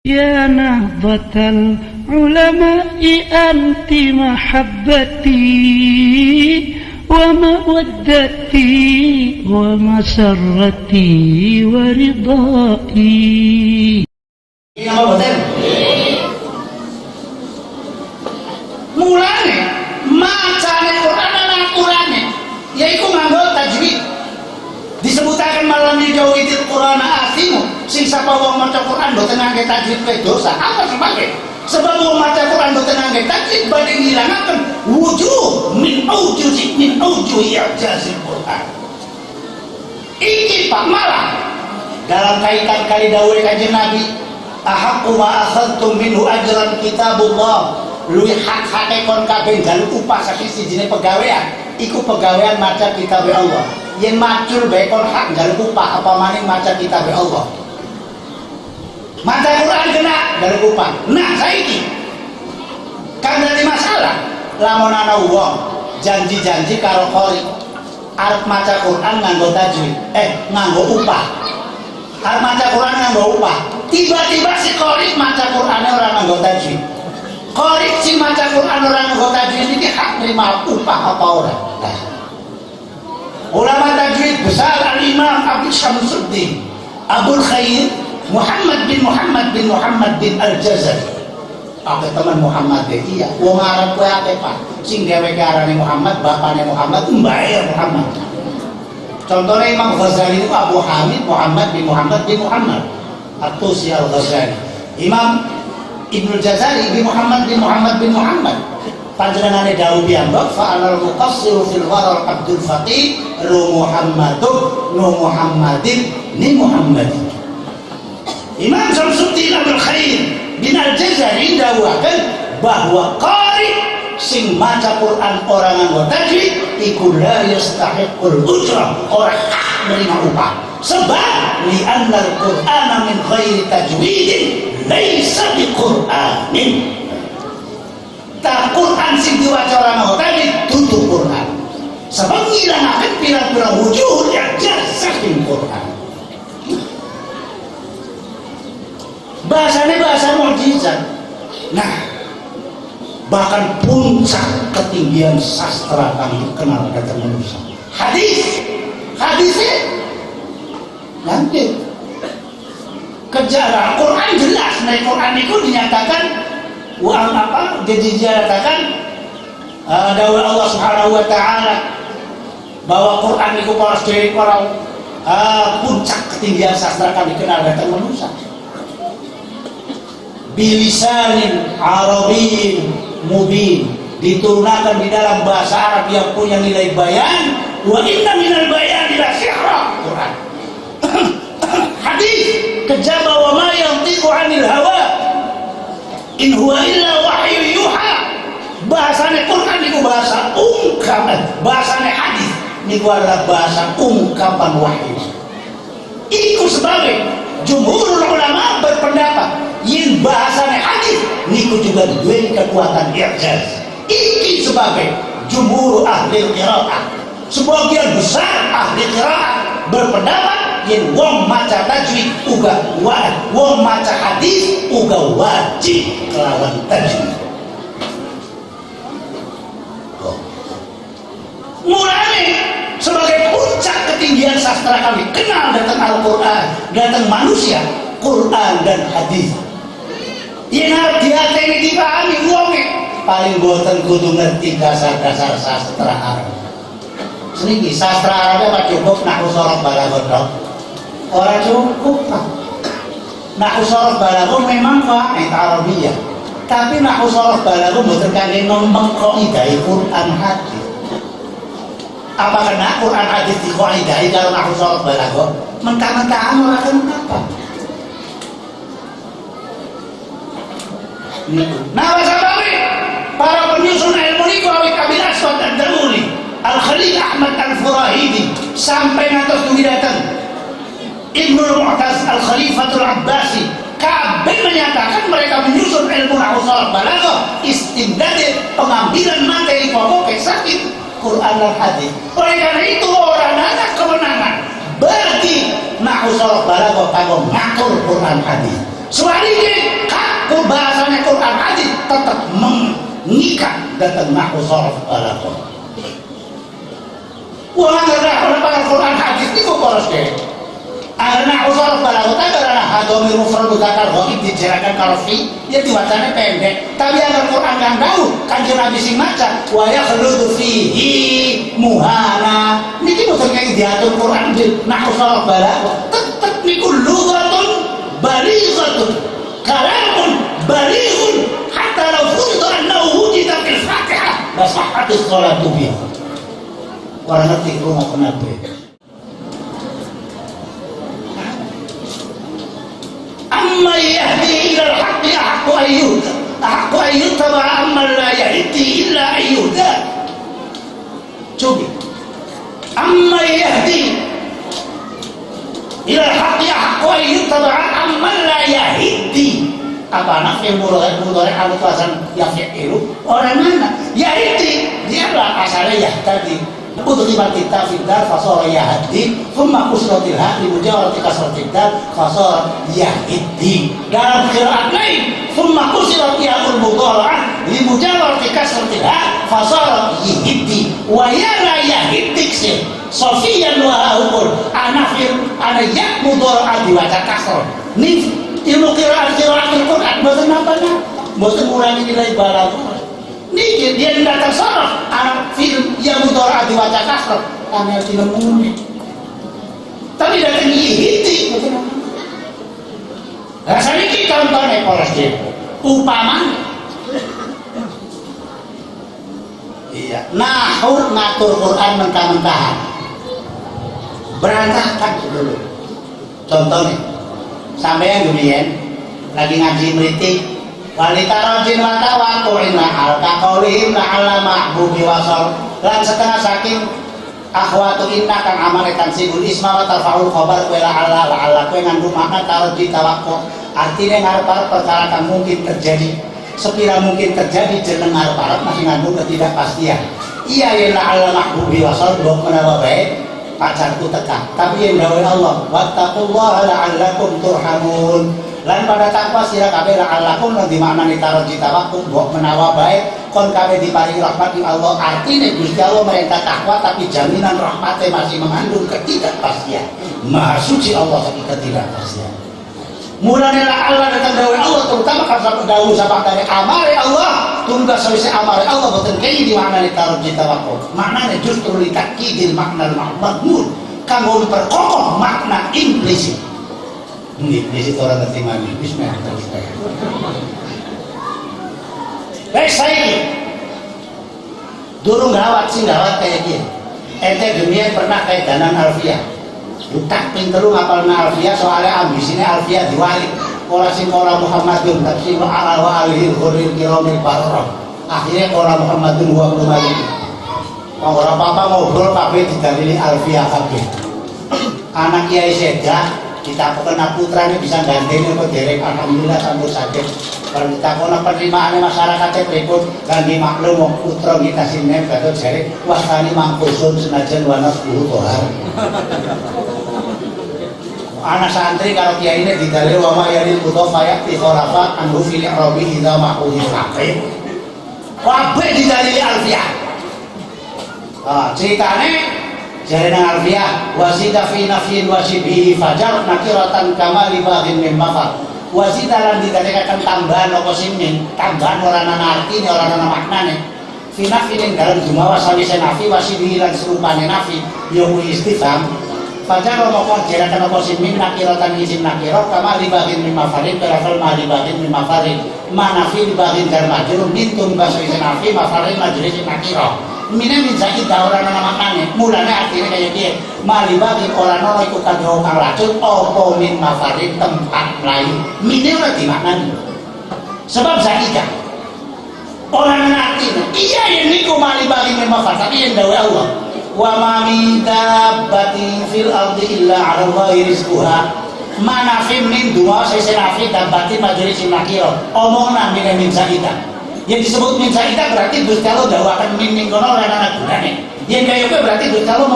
يا نهضة العلماء أنت محبتي ومودتي ومسرتي ورضائي. Iya apa boten? Mulane macane Quran ana aturane, yaiku nganggo tajwid. Disebutaken malam yujawwidil Qur'ana athimu, sing sapa wong maca Quran mboten ngangge tajwid kuwi dosa. Apa sebabnya? Sebab wong maca Quran mboten ngangge tajwid badhe ngilangaken wujuh min aujuzi min aujuhi i'jazil Quran. Iki Pak malah dalam kaitan kali dawuh Kanjeng Nabi, ahaqqu ma akhadtum minhu ajran kitabullah, luwih hak-hake kon kabeh njaluk upah saking sijine pegawean iku pegawean maca kitab Allah. Yen macul bae kon hak njaluk upah, apa maning maca kitab Allah. Maca Quran kena njaluk upah. Nah saiki kan dadi masalah lamun ana wong janji-janji karo qori arep maca Quran nganggo tajwid, nganggo upah, arep maca Quran nganggo upah, tiba-tiba si qori maca Qurane ora nganggo tajwid. Qori sing maca Quran ora nganggo tajwid iki hak nerima upah apa ora? Nah, ulama tajwid besar Al-Imam Abu Syamsuddin Abul Khair Muhammad bin Muhammad bin Muhammad bin Al-Jazari. Akeh teman Muhammad deh, iya. Wong Arab kuwi akeh, Pak. Sing dheweke arane Muhammad, bapakne Muhammad, mbahe Muhammad. Contohnya Imam Ghazali itu Abu Hamid Muhammad bin Muhammad bin Muhammad At-Tusi Al-Ghazali. Imam Ibnul Jazari bin Muhammad bin Muhammad bin Muhammad. Panjenengane dawuh piyambak fa anal muqassiru fil waral abdul faqir ru Muhammadun nu Muhammadin ni Muhammadin. Imam Syamsuddin Abdul Khair bin Al-Jazari dawuhaken bahwa qari sing maca Quran ora nganggo tajwid iku la yastahiqul ujrah, ora hak nerima upah. Sebab li'anna al-Qur'ana min ghairi tajwidin laisa biqur'anin. Ta Quran sing diwaca ora nganggo tajwid dudu Quran. Sebab ngilangaken pirang-pirang wujud i'jaz saking Quran. Bahasanya bahasa mukjizat. Nah, bahkan puncak ketinggian sastra kang dikenal kata manusia. Hadis, hadisnya nanti kejar Quran jelas. Nah, Quran itu dinyatakan wa apa? Jadi dinyatakan dawuh Allah Subhanahu wa taala bahwa Quran itu para sedherek para puncak ketinggian sastra kang dikenal datang manusia. Bilisanin Arabiyyin mubin, diturunkan di dalam bahasa Arab yang punya nilai bayan. Wa inna minal bayani la sihra. Quran. Hadis kejaba wa ma yantiqu anil hawa in huwa illa wahyu yuha. Bahasane Quran itu bahasa ungkapan, bahasane hadis niku adalah bahasa ungkapan wahyu. Iku sebagai jumhurul ulama berpendapat yin bahasane hadis niku juga duwe kekuatan i'jaz. Iki sebagai jumhur ahli qiraah, sebagian besar ahli qiraah berpendapat yen wong maca tajwid uga wong maca hadis uga wajib kelawan tajwid. Oh. Mulane sebagai puncak ketinggian sastra kami kenal datang Al-Quran, datang manusia, Quran dan hadis. Yang harus diateni dipahami wonge paling boten kudu ngerti dasar-dasar sastra Arab. Seniki sastra Arab apa cukup nahwu sorof balaghah tok? Ora cukup, Pak. Nahwu sorof balaghah memang qaid Arabiyah. Tapi nahwu sorof balaghah mboten kangge mengkoidai Quran hadis. Apa kena Quran hadis dikoidai kalau nahwu sorof balaghah? Mentah-mentahan ora kena apa. Nah, para penyusun ilmu niku awit Abil Aswad Ad-Dauli, Al-Khalil Ahmad Al-Furahidi sampai ngantos dugi datang Ibnul Mu'taz Al-Khalifatul Abbasi, kabeh menyatakan mereka menyusun ilmu nahwu sharaf balaghah istimdad pengambilan materi pokok saking Quran dan hadis. Oleh karena itu orang ada kewenangan bagi nahwu sorof balaghah kanggo ngatur Quran hadis. Sebaliknya tetap mengikat datang nahwu sharaf balaghah. Wah, ora Al-Quran hadis niku poros deh. Nahwu sharaf balaghah ta karena hadomir mufrad mudzakkar ghaib dijerakan karo fi, ya diwacane pendek. Tapi yang Al-Quran kang dawuh, Kanjeng Nabi sing maca wa yakhludu fihi muhana. Niki mboten kaya diatur Quran di nahwu sharaf balaghah. Tetep niku lughatun balighatun, kalamun balighun hatta law furida annahu wujida fil Fatihah la sahhatis sholatu biha. Ora ngerti krungu kenapa. Amma yahdi ila al-haqqi ahaqqu an yuhda ahaqqu an yuttaba amma la yahdi illa an yuhda. Coba amma yahdi ila al-haqqi ahaqqu an yuttaba amma la yahdi. Apa nafil mudhari anu tuasan yafi'ilu orang mana yahdi dia lah asalnya yahtadi. Udghimat ta fi dar fasara yahdi thumma kusratil ha li mujawarati kasratil dar fasara yahdi. Dalam qiraat lain thumma kusirat ya'ul mudhara'ah li mujawarati kasratil ha fasara yahdi wa ya la yahdi sir sofiyan wa hukur anafil ana ya mudhara'ah diwaca kasrah. Ni ilmu qiraat qiraatul Quran mboten napa-napa, mboten ngurangi nilai balaghah. Niki dia tidak tersorot anak film yang mudhara diwaca kasrah angel tinemune. Tapi datang yihiti mboten apa. Lah saniki contone polos dhewe. Upamane iya, nahwu ngatur Quran mentah-mentahan. Berantakan dulu. Contohnya sampeyan rumiyin lagi ngaji mritik walitarojin wa tawaku'in la'al kaqaulihim la'alla mahbubi wasal lan setengah saking akhwatu inna kang amale tansibul isma wa tarfa'ul khabar kowe la'alla la'alla kowe ngandung makna taroji tawakku artine ngarep-arep perkara kang mungkin terjadi sepira mungkin terjadi jeneng ngarep-arep masih ngandung ketidakpastian. Iya yen la'alla mahbubi wasal mbok menawa bae pacarku teka tapi yen dawuh Allah wattaqullaha la'allakum turhamun lan pada takwa sira kabeh la'allakum lan dimaknani taroji tawakku mbok menawa bae kon kabeh diparingi rahmat di Allah. Artine Gusti Allah merintah takwa tapi jaminan rahmate masih mengandung ketidakpastian. Maha suci Allah saking ketidakpastian. Mulane la'alla datang dawuh Allah terutama kalau dawuh sabak dari amare Allah tunggal sawise amare Allah boten kei dimaknani taroji tawakku. Maknane justru litakidil makna al-madmun kanggo memperkokoh makna implisit. Nggih, orang ngerti mani. Bismillah terus bae. Baik saiki. Durung gawat sing gawat kaya kiye. Ente gemiyen pernah kaya danan Alfiah. Utak ping telu ngapalna Alfiah soalnya ambisine Alfiah diwalik. Ora sing ora Muhammadun tapi sing ala wa alihi khuril kiramil barra. Akhirnya ora Muhammadun wa ibnu Malik. Ora apa-apa ngobrol kabeh didalili Alfiah kabeh. Anak Kiai Sedah ditakokna putrane bisa gandeng apa derek alhamdulillah sampun saged. Kalau ditakokna penerimaane masyarakate pripun gandhi maklum wong putra kita sinem gatot jare wastani mangkusun senajan wanas guru tohar. Anak santri karo kiyaine didalil wa ma yalil mudhafa ya'ti khalafa anhu fil i'rabi idza ma'uhi faqih. Kabeh didalili Alfiah. Ah, ceritane jare nang Alfiah wasida fi nafyin wasibihi fajar nakiratan kama li baghin min mafar. Wasida lan didadekaken tambahan apa simin, tambahan ora ana artine ora ana maknane. Fi nafyin ing dalem jumawa sawise nafi wasibihi lan serupane nafi ya kuwi istifham. Fajar moko jerakan apa simin nakiratan isim nakirah kama li baghin min mafarin kelafal ma li baghin min mafarin ma nafi li baghin jar majrur min tum basawise nafi mafarin majrur isim nakirah. Mine min zaid ora ana maknane. Mulane artine kaya kiye. Mali bagi ora ana iku kadhe kang lacur apa min mafarin tempat mlayu. Mine ora dimaknani. Sebab zaidah ora ana artine. Iya yen niku mali bagi min mafar tapi yen dawuh Allah wa ma min dabbatin fil ardi illa 'ala Allahi rizquha. Manafim min dua sese nafi dabbatin majrur isim nakira. Omongna mine min zaidah. Yang disebut min zaidah berarti Gusti Allah dawakan min ning kono ora ana gunane. Yen kaya kowe berarti Gusti Allah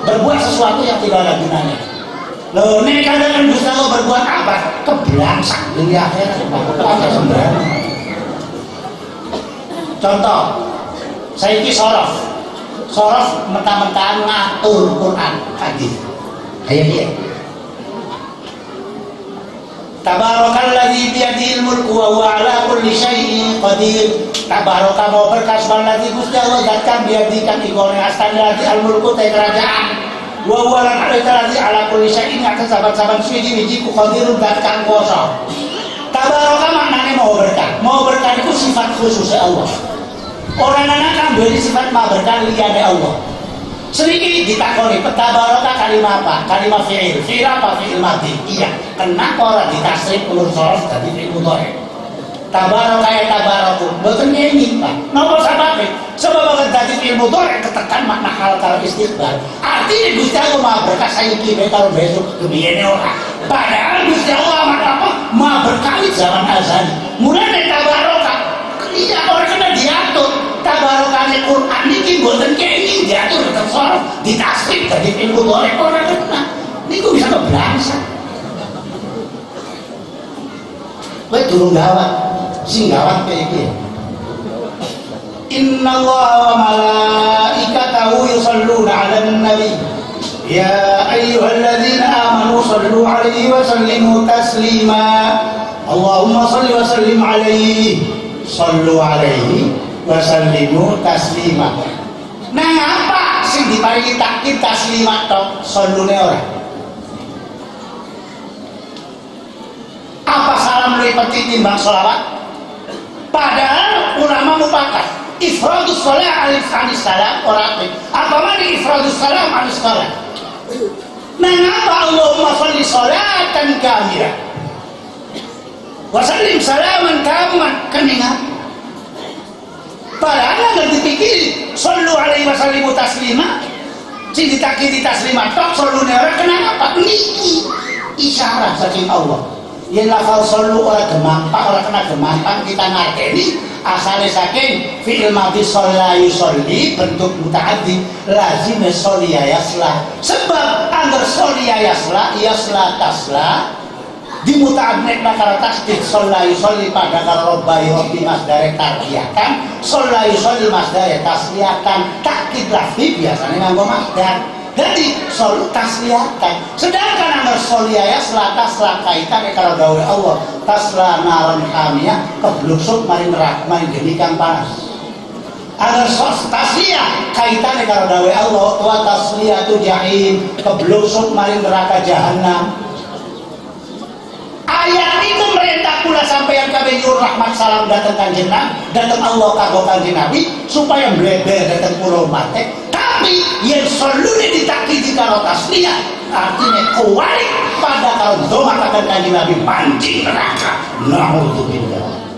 berbuat sesuatu yang tidak ada gunanya. Lho nek kadang Gusti Allah berbuat apa? Keblangsak dunia akhirat aja sembarang. Contoh, saiki sorof. Sorof mentah-mentahan ngatur Quran hadis. Kayak dia. Tabarakalladzi biyadihil mulku wa huwa ala kulli syai'in qadir. Tabaraka mau berkah alladzi Gusti Allah zat kang biyadi kang iku astane ladzi al mulku te kerajaan. Wa huwa lan alladzi ala kulli syai'in atas saban-saban suwiji-wiji ku qadirun zat kang kuwasa. Tabaraka maknane mau berkah. Mau berkah itu sifat khusus Allah. Orang ana kang duwe sifat maha berkah liyane Allah. Sedikit ditakoni, tabaraka kalimah apa? Kalimah fi'il. Fi'il apa? Fi'il madhi. Iya. Kenapa orang ditasrif ulur sorof dadi fi'il mudhari? Tabaraka ya tabaraku. Mboten ngenyi, Pak. Napa sababe? Sebab akan dadi fi'il mudhari ketekan makna hal karo istiqbal. Artinya Gusti Allah maha berkah saiki bae karo besok gemiyene ora. Padahal Gusti Allah maha apa? Maha berkah zaman azali. Mulane tabaraka iya ora kena diatur. Tabarokane Quran niki mboten kenging diatur tetep sorof ditasrif dadi fi'il mudhari ora kena. Niku bisa keblasan. Kowe durung gawat, sing gawat kaya iki. Innallaha wa malaikatahu yusholluna 'alan nabi. Ya ayyuhalladzina amanu shallu 'alaihi wa sallimu taslima. Allahumma shalli wa sallim 'alaihi. Shallu 'alaihi wa sallimu taslima. Nah, apa sing diparingi takkid taslima tok, sallune ora? Apa salam lebih penting timbang sholawat? Padahal ulama mufakat ifradus shalah alif anis salam ora apik. Apa mani ifradus salam anis shalah? Nah, ngapa Allahumma sholli sholatan kamilah wa sallim salaman taman keningat? Padahal nggak dipikir sallu alaihi wa sallimu taslima sing ditakidi taslima tok sallune ora kenapa? Niki isyarat saking Allah. Yen lafal sallu ora gemampang, ora kena gemampang kita ngerteni asale saking fi'il madhi shalla yusolli bentuk mutaaddi lazime sholiya yasla. Sebab angger sholiya yasla yasla tasla di muta'addid karo tasdid shalla yusolli pada karo robba yurabbi masdare tarbiyatan shalla yusolli masdare tasliyatan takkid lafzi biasane nganggo masdar. Jadi solu tasliyatan. Sedangkan anggar sholiya yasla tasla kaitane karo dawuh Allah tasla naron hamiyah keblusuk maring neraka maring geni kang panas. Anggar tasliyah kaitane karo dawuh Allah wa tasliyatu jahim keblusuk maring neraka jahanam. Ayat itu merintah kula sampeyan kabeh nyuwun rahmat salam dateng Kanjeng Nabi, dateng Allah kanggo Kanjeng Nabi supaya mleber dateng kula umat. Tapi yen salune ditakidi karo tasliyah artinya kuwalik pada karo domakaken Kanjeng Nabi pancing neraka. Na'udzubillah.